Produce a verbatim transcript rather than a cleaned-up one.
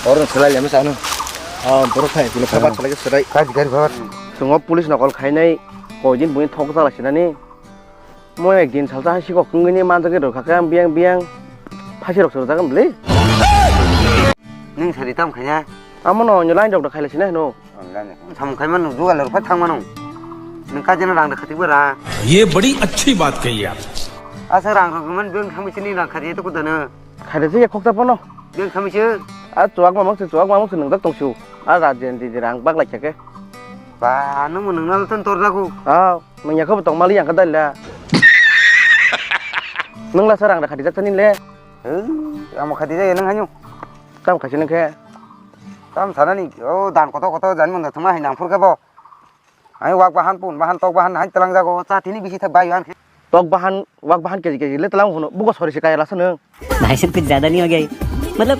Oro selai lema sano. Ah, borok phai, bini phabar selai selai. Kaji gari phabar. Sungo police nokol khainai, koidin buni thok jala sinani. Mo ekdin salsa hai sikok tungini manjak rok khakhe ang biyang biyang. Phaisi rok sorojagan bli. Ning sari tam khaiya? Amo no nyo line rok da khaila sina hino. Samung khaima nung jugal rok pha thangma nung. Nung kajina rang da khati bara. ये बड़ी अच्छी बात कही आप। Asa rang rok man beng khamai sini rang khati to kudana. Khaida se khokta pono. Beng khamai se. A chuak mamang se chuak mamang se nung dak tong su. A rajen di di rang bak lai khe. Ba nung mo nung nal ton tor jago. Ah, nung yakho tong mali yang ka dalla. Nung la sa rang da khati jak tani le. Amo khati jai nung hanyu. Tam khaisi nung khe. Tam sanani o dan koto koto jani manda thuma hai nang phur khe bo. Ai wak bahan pun bahan tok bahan hai talang jago cha tini bisi thak bai han khe. Tok bahan wak bahan keji keji le talang hono bugo sori se kaya lasa nung. भाई साहब कुछ ज्यादा नहीं हो गया ये? मतलब